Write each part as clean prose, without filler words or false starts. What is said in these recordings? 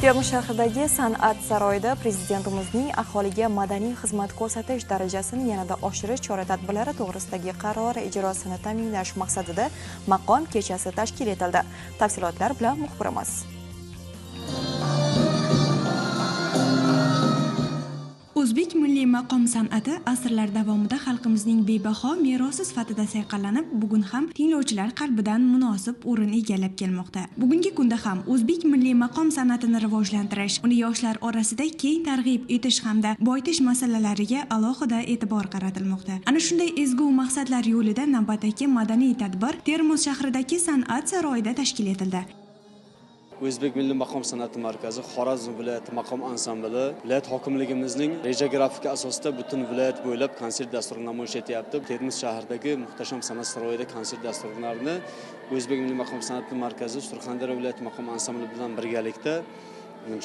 Termiz shahridagi San'at saroyida Prezidentimizning aholiga madaniy xizmat ko'rsatish darajasini yanada oshirish chora-tadbirlari to'g'risidagi qarori ijrosini ta'minlash maqsadida maqom kechasi tashkil etildi. Tafsilotlar bilan muxbirimiz. O'zbek milliy maqom san'ati asrlar davomida xalqimizning bebaho merosi sifatida sayqallanib, bugun ham tinglovchilar qalbidan munosib o'rin egallab kelmoqda. Bugungi kunda ham o'zbek milliy maqom san'atini rivojlantirish, uni yoshlar orasida keng targ'ib etish hamda boyitish masalalariga alohida e'tibor qaratilmoqda. Ana shunday ezgu maqsadlar yo'lida navbatdagi madaniy tadbir Termiz shahridagi San'at saroyida tashkil etildi. O'zbek milliy maqom san'ati markazi Xorazm viloyati maqom ansambli viloyat hokimligimizning reja grafiki asosida butun viloyat bo'ylab konsert dasturini namoyish etyapti. Termiz shahridagi muhtasham san'at saroyida konsert dasturlarini O'zbek milliy maqom san'ati markazi Surxondaryo viloyati maqom ansambli bilan birgalikda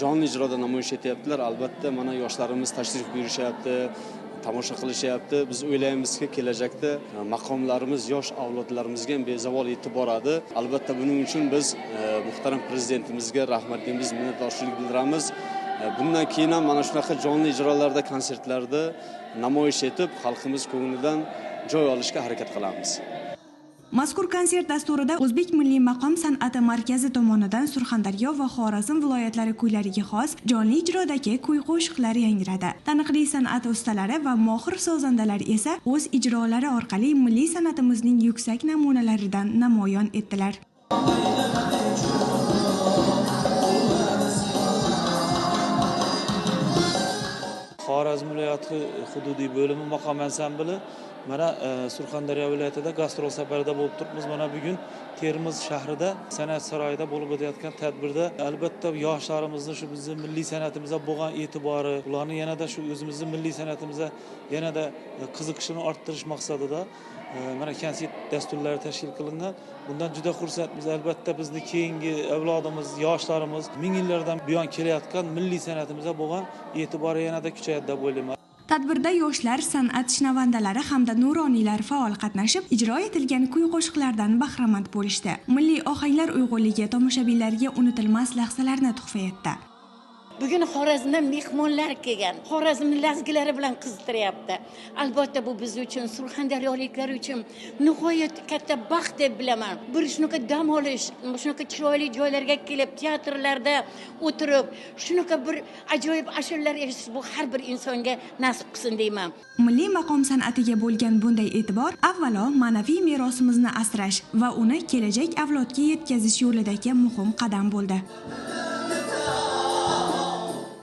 jonli ijroda namoyish etyaptilar. Albatta, mana yoshlarimiz tashrif buyurishyapti, tomosha qilishyapti. Biz o'ylaymizki, kelajakda maqomlarimiz yosh avlodlarimizga ham bezavol yetib boradi. Albatta, buning uchun biz muhtaram prezidentimizga rahmat deymiz, minnatdorchilik bildiramiz. Bundan keyin ham mana shunaqa jonli ijrolarda, konsertlarda namoyish etib, xalqimiz ko'nglidan joy olishga harakat qilamiz. Mazkur konsert dasturida O'zbek milliy maqom san'ati markazi tomonidan Surxondaryo va Xorazm viloyatlari kuylariga xos jonli ijrodagi kuy-qo'shiqlar yangradi. Taniqli san'at ustalari va mohir sozandalar esa o'z ijrolari orqali milliy san'atimizning yuksak namunalaridan namoyon etdilar. Xorazm viloyati hududiy bo'limi maqom ansambli mana Surxondaryo viloyatida gastrol safarida bo'lib turibmiz. Mana bugun Termiz shahrida San'at saroyida bo'lib o'tayotgan tadbirda albatta yoshlarimizni shu bizni milliy san'atimizga bo'lgan e'tibori, ularni yanada shu o'zimizni milliy san'atimizga yanada qiziqishini orttirish maqsadida mana konsert dasturlari tashkil qilingan. Bundan juda xursandmiz. Albatta bizni keyingi avlodimiz, yoshlarimiz ming yillardan buyon kelayotgan milliy san'atimizga bo'lgan e'tibori yanada kuchayadi deb o'ylayman. Tadbirda yoshlar, san'at shinavandalari hamda nuroniylar faol qatnashib, ijro etilgan kuy-qo'shiqlardan bahramand bo'lishdi. Milliy ohanglar uyg'unligi tomoshabinlarga unutilmas lahzalarni tuhfa etdi. Bugun Xorazmdan mehmonlar kelgan. Xorazmning lazgilari bilan qizdiryapti. Albatta bu biz uchun, surxondaryoliklar uchun nihoyat katta baxt deb bilaman. Bir shunaqa dam olish, shunaqa chiroyli joylarga kelib, teatrlarda o'tirib, shunaqa bir ajoyib ashulalar eshitish bu har bir insonga nasib qilsin deyman. Milliy maqom san'atiga bo'lgan bunday e'tibor avvalo ma'naviy merosimizni asrash va uni kelajak avlodga yetkazish yo'lidagi muhim qadam bo'ldi.